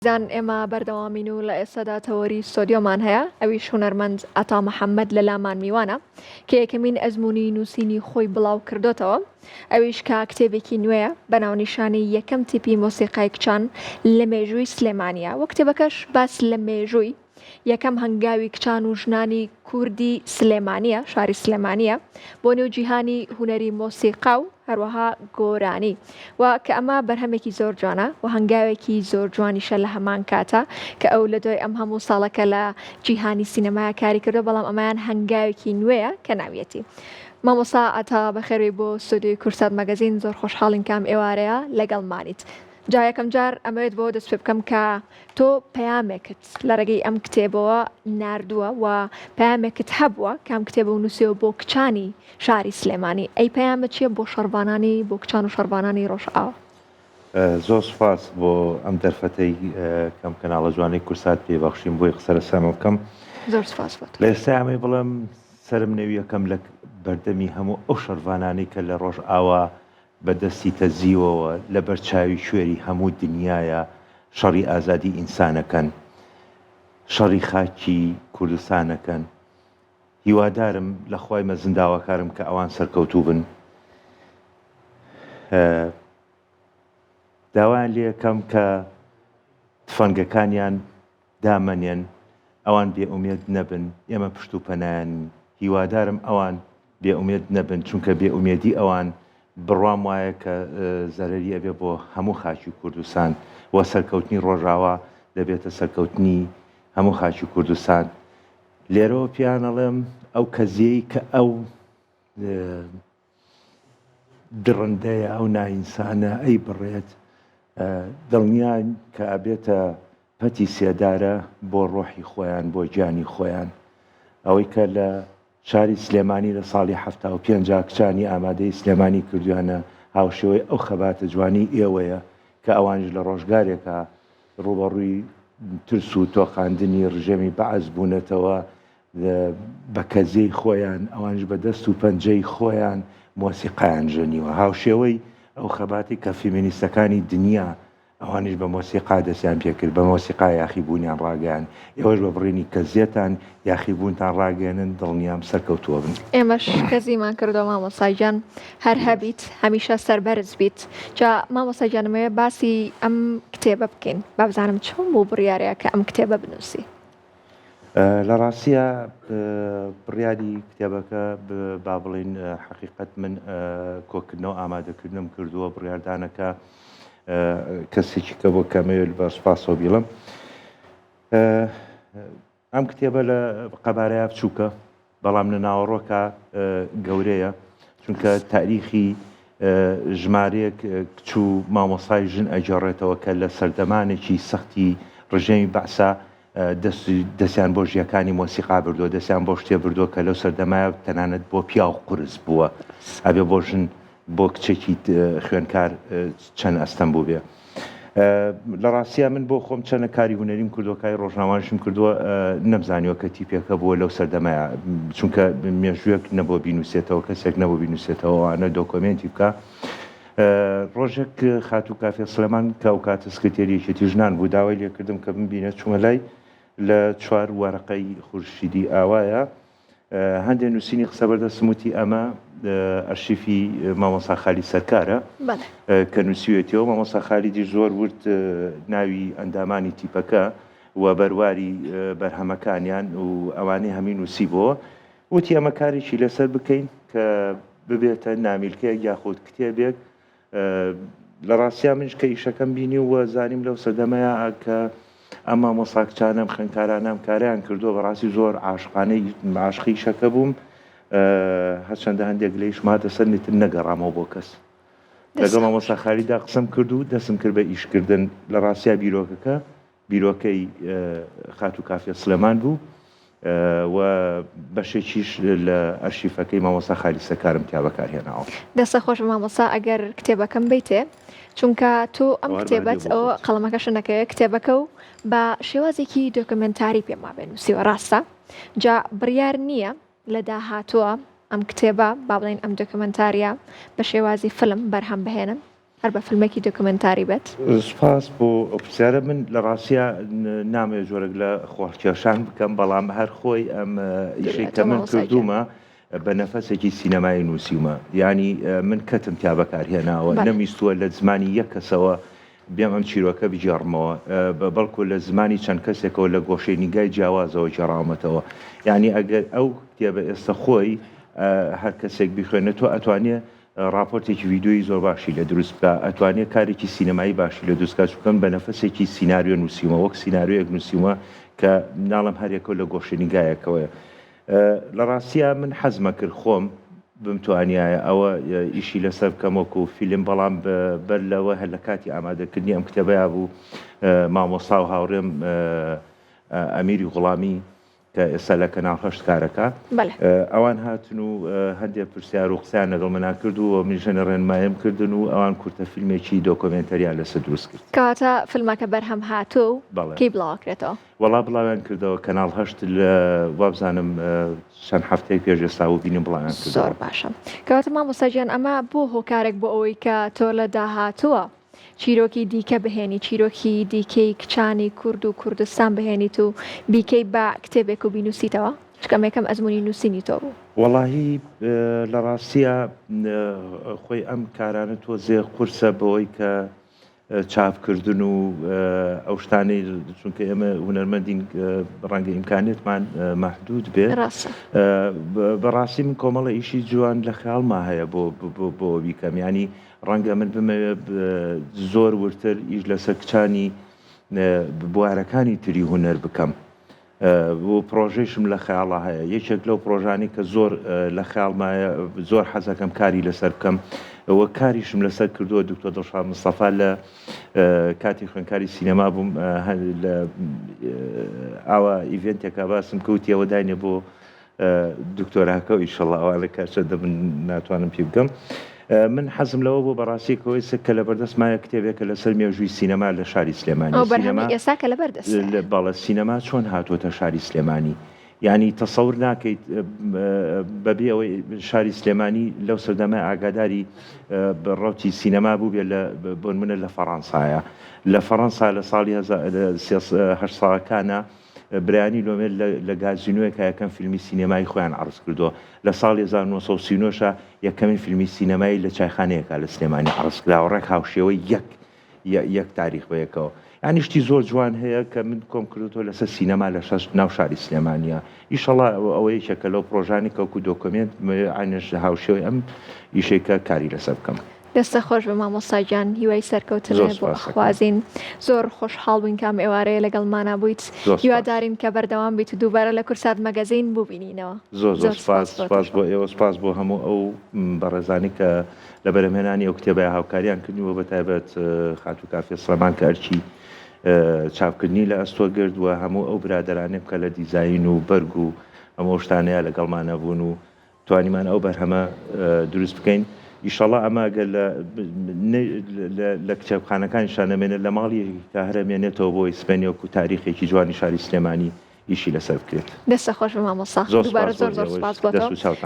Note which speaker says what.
Speaker 1: زان ئێمە بەردەوامین و لە ئێستادا تەوەری ستۆدیۆمان هەیە ئەویش هونەرمەند عەتا محەمەد لە لامان میوانە کە یەکەمین ئەزموونی نووسینی خۆی بڵاو کردۆتەوە ئەویش کە کتێبێکی نوێیە بە ناونیشانی یەکەم تیپی مۆسیقای کچان لە مێژووی سلێمانییە و کتێبەکەش باس لە مێژووی یەکەم هەنگاوی کچان و ژنانی کوردی سلێمانییە، شاری سلێمانییە، بۆ نێو جیهانی هونەری مۆسیقا و هەروەها گۆرانی و کە ئەمە بەرهەمێکی زۆر جوانە و هەنگاوێکی زۆر جوانیشە لە هەمان کاتە کە ئەو لە دوای ئەم هەموو ساڵە کە لە جیهانی سینەمایا کاری کردووە بەڵام ئەمەیان هەنگاوێکی نوێیە کە ناویەتی. مامۆستا عەتا بەخێربێی بۆ ستۆدیۆی کوردسات مەگەزین زۆر خۆشحاڵین کە ئەم ئێوارەیە لەگەڵمانیت. جا یەکەم جار ئەمەوێت بەوە دەست پێ بکەم کە تۆ پەیامێکت لە ڕێگەی ئەم کتێبەوە ناردووە و پەیامێکت هەبووە کە ئەم کتێبە نووسیوە بۆ کچانی شاری سلێمانی ئەی پەیامە چییە بۆ شەڕڤانانی بۆ کچان و شەڕڤانانی ڕۆژئاوا؟
Speaker 2: زۆر سوپاس بۆ ئەم دەرفەتەی کەم کەناڵە جوانەی کورسات پێ بەخشیم بۆی قسە لەسەر ئەمە بکەم.
Speaker 1: زۆر سوپاس بۆ تۆ.
Speaker 2: لە ئێستا ئەمەی بڵێم سەرم نەویەکەم لە بەردەمی هەموو ئەو شەڕڤانانەی کە لە ڕۆژئاوا بە دەستی تەزیوەوە لە بەر چاوی کوێری هەموو دنیایا شەڕی ئازادی ئینسانەکەن، شەڕی خاکی کوردستانەکەن. هیوادارم لە خوای مەزن داواکارم کە ئەوان سەرکەوتوو بن. داوایان لێ ئەکەم کە تفەنگەکانیان دامەنێن، ئەوان بێ ئومێد نەبن، ئێمە پشت و پەنایانین، هیوادارم ئەوان بێ ئومێد نەبن، چونکە بێ ئومێدی ئەوان بڕوام وایە کە زەرەری ئەبێ بۆ هەموو خاکی کوردستان و سەرکەوتنی ڕۆژاوا دەبێتە سەرکەوتنی هەموو خاکی کوردستان. لێرەوە پێیان ئەڵێم ئەو کەزیەی کە ئەو دڕندەیە ئەو نائینسانە ئەیبڕێت دڵنیان کە ئەبێتە پەتی سێدارە بۆ ڕۆحی خۆیان بۆ گیانی خۆیان ئەوەی کە لە شاری سلێمانی لە ساڵی 75 کچانی ئامادەی سلێمانی کردویانە هاوشێوەی ئەو خەباتە جوانی ئێوەیە کە ئەوانیش لە ڕۆژگارێکا ڕووبەڕووی ترس و تۆقاندنی ڕژێمی بەعس بوونەتەوە بە کەزیەی خۆیان، ئەوانیش بە دەست و پەنجەی خۆیان مۆسیقایان ژەنیوە. هاوشێوەی ئەو خەباتەی کە فیمینیستەکانی دنیا ئەوانیش بە مۆسیقا دەستیان پێکرد، بە مۆسیقا یاخیبوونیان ڕاگەیاند. ئێوەش بە بڕینی کەزیەتان یاخیبوونتان ڕاگەیەنن، دڵنیام سەرکەوتووە بن.
Speaker 1: ئێمەش کەزیمان کردووە مامۆستا گیان، هەر هەبیت، هەمیشە سەربەرز بیت. جا مامۆستا گیان ئەمەوێ باسی ئەم کتێبە بکەین، با بزانم چۆن بوو بڕیارەیە کە ئەم کتێبە بنووسی؟
Speaker 2: لە ڕاستیا بڕیاری کتێبەکە با بڵین حەقیقەت من کۆکردنەوە ئامادەکردنم کردووە بڕیاردانەکە کەسێکی کە بۆ کەمەوێت بە سوپاسەوە بیڵم ئەم کتێبە لە قەبارەیە بچووکە بەڵام لە ناوەڕۆکا گەورەیە، چونکە تاریخی ژمارەیەک کچ و مامۆستای ژن ئەگێڕێتەوە کە لە سەردەمانێکی سەختی ڕژێمی بەعسا دەستیان بۆ ژیەکانی مۆسیقا بردووە، دەستیان بۆ شتێ بردووە کە لەو سەردەمایە تەنانەت بۆ پیاو قورس بووە، ئەبێ بۆ ژن بۆ کچێکی خوێنکار چەند ئەستەم بووبێ. لە ڕاستیا من بۆ خۆم چەنە کاری هونەریم کردووە کاری ڕۆژنامەوانیشم کردووە نەمزانیوە کە تیپێکە بووە لەو سەردەمەیە چونکە مێژوویەک نەبووە بینوسێتەوە کەسێک نەبوو بینوسێتەوە ئەوانە دۆکۆمێنتی بکە ڕۆژێک خاتوو کافێ سلێمان کە ئەو کاتە سکرتێری یەکێتی ژنان بوو داوای لێکردم کە بمبینە چوومە لای لە چوار وەرەقەی خورشیدی ئاوایە هەندێ نووسینی قسە بەردەستم وتی ئەمە ئەرشیفی مامۆسا خالید سەرکارە کە نووسیوێتیەوە مامۆسا خالیدی زۆر ورد ناوی ئەندامانی تیپەکە و بەرواری بەرهەمەکانیان و ئەوانەی هەمی نووسی بۆ وتی ئەمە کارێکی لەسەر بکەین کە ببێتە نامیلکەیەک یاخود کتێبێک لە ڕاستیا منیش کە ئیشەکەم بینی و زانیم لەو سەردەمەیە کە ئەم مامۆستا کچانەم خوێندکارانەم کاریان کردووە بەڕاستی زۆر عاشقانەی عاشقی ئیشەکە بووم هەرچەندە هەندێک لەیش ماتە سەر نیتر نەگەڕامەوە بۆ کەس لەگەڵ مامۆستا خالیدا قسەم کرد و دەستم کرد بە ئیشکردن لە ڕاستیا بیرۆکەکە بیرۆکەی خاتوو کافیە سلێمان بوو و بەشێکیش لە ئەرشیفەکەی مامۆستا خالید سەرکارم تیا بەکارهێناوە.
Speaker 1: دەستت خۆش مامۆستا ئەگەر کتێبەکەم بەیتێ چونکە تۆ ئەم کتێبەت ئەو قەڵەمەکەش نەکەوێت کتێبەکە و بە شێوازێکی دۆکمنتاری پێم وابێ نووسیوە ڕاستە جا بڕیار نییە لە داهاتووە ئەم کتێبە با بڵێین ئەم دۆکمنتاریە بە شێوازی فلم بەرهەم بهێنن؟ هەر بە فیلمێکی دۆکۆمێنتاری بێت؟
Speaker 2: سوپاس بۆ ئەو پرسیارە، من لە ڕاستیا نامەوێت جۆرێک لە خۆهەڵکێشان بکەم، بەڵام هەر خۆی ئەم ئیشەی کە من کردوومە بە نەفەسێکی سینەمایی نووسیومە، یانی من کەتم تیا بەکار هێناوە، نەمویستووە لە زمانی یەک کەسەوە بێم ئەم چیرۆکە بگێڕمەوە، بەڵکو لە زمانی چەند کەسێکەوە لە گۆشەی نیگای جیاوازەوە گێڕاومەتەوە. یانی ئەگەر ئەو کتێبە ئێستە خۆی هەر کەسێک بیخوێنێتەوە ئەتوانێ ڕاپۆرتێکی ڤیدیۆیی زۆر باشی لێ دروست بکا، ئەتوانێ کارێکی سینەمایی باشی لێ دروست بکا، چونکە من بە نەفەسێکی سیناریۆ نووسیومە، وەک سیناریۆیەک نووسیومە کە ناڵێم هەر یەکەو لە گۆشەنیگایەکەوەیە. لە ڕاستیا من حەزمە کرد خۆم بمتوانیایە ئەوە ئیشی لەسەر بکەم وەکو فیلم، بەڵام بەر لەوە هەر لە کاتی ئامادەکردنی ئەم کتێبەیا بوو مامۆستا و هاوڕێم ئەمیری غوڵامی کە ئێستا لە کەناڵ هەشت کارەکا ئەوان هاتن و هەندێک پرسیار و قسەیان لەگەڵ منا کرد و منیش هەنێ ڕێنمایم کردن و ئەوان کورتە فیلمێکی دۆکۆمێنتەریان لەسەر دروست کرد.
Speaker 1: کەواتە فیلمەکە بەرهەم هاتووە و کەی بڵاوەکرێتەوە؟
Speaker 2: وەڵا بڵاویان کردەوە کەناڵ هەشت لە وابزانم چەند هەفتەیەک پێش ئێستا بوو بینیم بڵاویان کردەوە.
Speaker 1: زۆر باشە. کەواتە مامۆستا گیان ئەمە بووە هۆکارێک بۆ ئەوەی کە تۆ لە داهاتووە چیرۆکی دیکە بهێنی، چیرۆکی دیکەی کچانی کورد و کوردستان بهێنیت و بیکەی بە کتێبێک و بینووسیتەوە؟ چونکە ئەمە یەکەم ئەزموونی نووسینی تۆ بوو.
Speaker 2: وەڵاهی لە ڕاستیا خۆی ئەم کارانە تۆزێ قورسە بەوەی کە چاپکردن و ئەو شتانەی چونکە ئێمە هونەرمەندین ڕەنگە ئیمکانیەتمان مەحدود بێ
Speaker 1: ڕاستە.
Speaker 2: بەڕاستی من کۆمەڵە ئیشی جوان لە خەیاڵما هەیە بۆ بۆ بیکەم یانی ڕەنگە من بمەوێ زۆر وردتر ئیش لەسەر کچانی بوارەکانی تری هونەر بکەم و پرۆژەیشم لە خەیاڵا هەیە یەکێک لەو پرۆژانی کە زۆر لە خەیاڵمایە زۆر حەزەکەم کاری لەسەر بکەم و کاریشم لەسەر کردووە دکتۆر دڵشاد مستەفا لە کاتی خوێنکاری سینەما بووم لە ئاوا ئیڤێنتێکا باسم کەوتیەوە داینێ بۆ دکتۆراکە و ئیشەڵا ئەوانە کە چەندە من ناتوانم پێ بگەم من حەزم لەوە بۆ بەڕاستی کەوەی سک کە لەبەردەست مایە کتێبێکە لەسەر مێژووی سینەما لە شاری سلێمانی
Speaker 1: ئەو بەرهەمی ئێستا کە لەبەردەست
Speaker 2: بەڵێ سینەما چۆن هاتووەتە شاری سلێمانی یعنی تەسەور ناکەیت بەبێ ئەوەی شاری سلێمانی لەو سەردەمە ئاگاداری ڕوتی سینەما بوو بێ لە بۆنمونە لە فەڕەنسایە لە فەڕەنسا لە ساڵی هەشت ساڵەکانە برایانی لۆمێر لە گازینۆیەکا یەکەم فیلمی سینەمایی خۆیان عەرز کردووە. لە ساڵی 1939 شا یەکەمین فیلمی سینەمایی لە چایخانەیەکا لە سلێمانی عەرز کراوە، ڕێک هاوشێوەی یەک یەک تاریخ بەیەکەوە. یانی شتی زۆر جوان هەیە کە من کۆم کردۆتەوە لەسەر سینەما لە شەش ناو شاری سلێمانییە. ئیشەڵا ئەوە یەکێکە لەو پڕۆژانەی کە وەکوو دۆکۆمێنت عەینەن هاوشێوەی ئەم ئیشەی کە کاری لەسەر بکەم.
Speaker 1: دەستت خۆش بێ مامۆستا گیان هیوای سەرکەوتن
Speaker 2: زۆر
Speaker 1: بۆ
Speaker 2: سوپاس دەکەم.
Speaker 1: ئەخوازین زۆر خۆشحاڵ بووین کە ئەم ئێوارەیە لەگەڵمانا بوویت
Speaker 2: زۆر سوپاس.
Speaker 1: هیوادارین کە بەردەوام بیت و دووبارە لە کوردسات مەگەزین ببینینەوە
Speaker 2: زۆر زۆر
Speaker 1: زۆر
Speaker 2: سوپاس
Speaker 1: سوپاس بۆ
Speaker 2: سوپاس
Speaker 1: تۆش.
Speaker 2: بۆ ئێوە سوپاس بۆ هەموو ئەو بەڕێزانەی کە لە بەرهەمهێنانی ئەو کتێبە هاوکاریان کردین و بەتایبەت خاتوو کافیە سڵێمان کە ئەرکی چاپکردنی لە ئەستۆ گرت و هەموو ئەو برادەرانەی کە لە دیزاین و بەرگ و هەموو ئەو شتانەیە لەگەڵمانە بوون و توانیمان ئەو بەرهەمە دروست بکەین ئیشەڵا ئەمە گەر لە لە کتێبخانەکانیشا نەمێنێت لە ماڵی یەکێکا هەر ئەمێنێتەوە بۆی سبەینێ وەکو تاریخێکی جوانی شاری سلێمانی ئیشی لەسەر بکرێت.
Speaker 1: دەستت خۆش بێ مامۆستا
Speaker 2: زۆر
Speaker 1: دووبارە
Speaker 2: سوپاس بۆ
Speaker 1: زۆر زۆر
Speaker 2: ئێوەش
Speaker 1: سوپاس بۆ تۆ.
Speaker 2: دەست و چاوتان.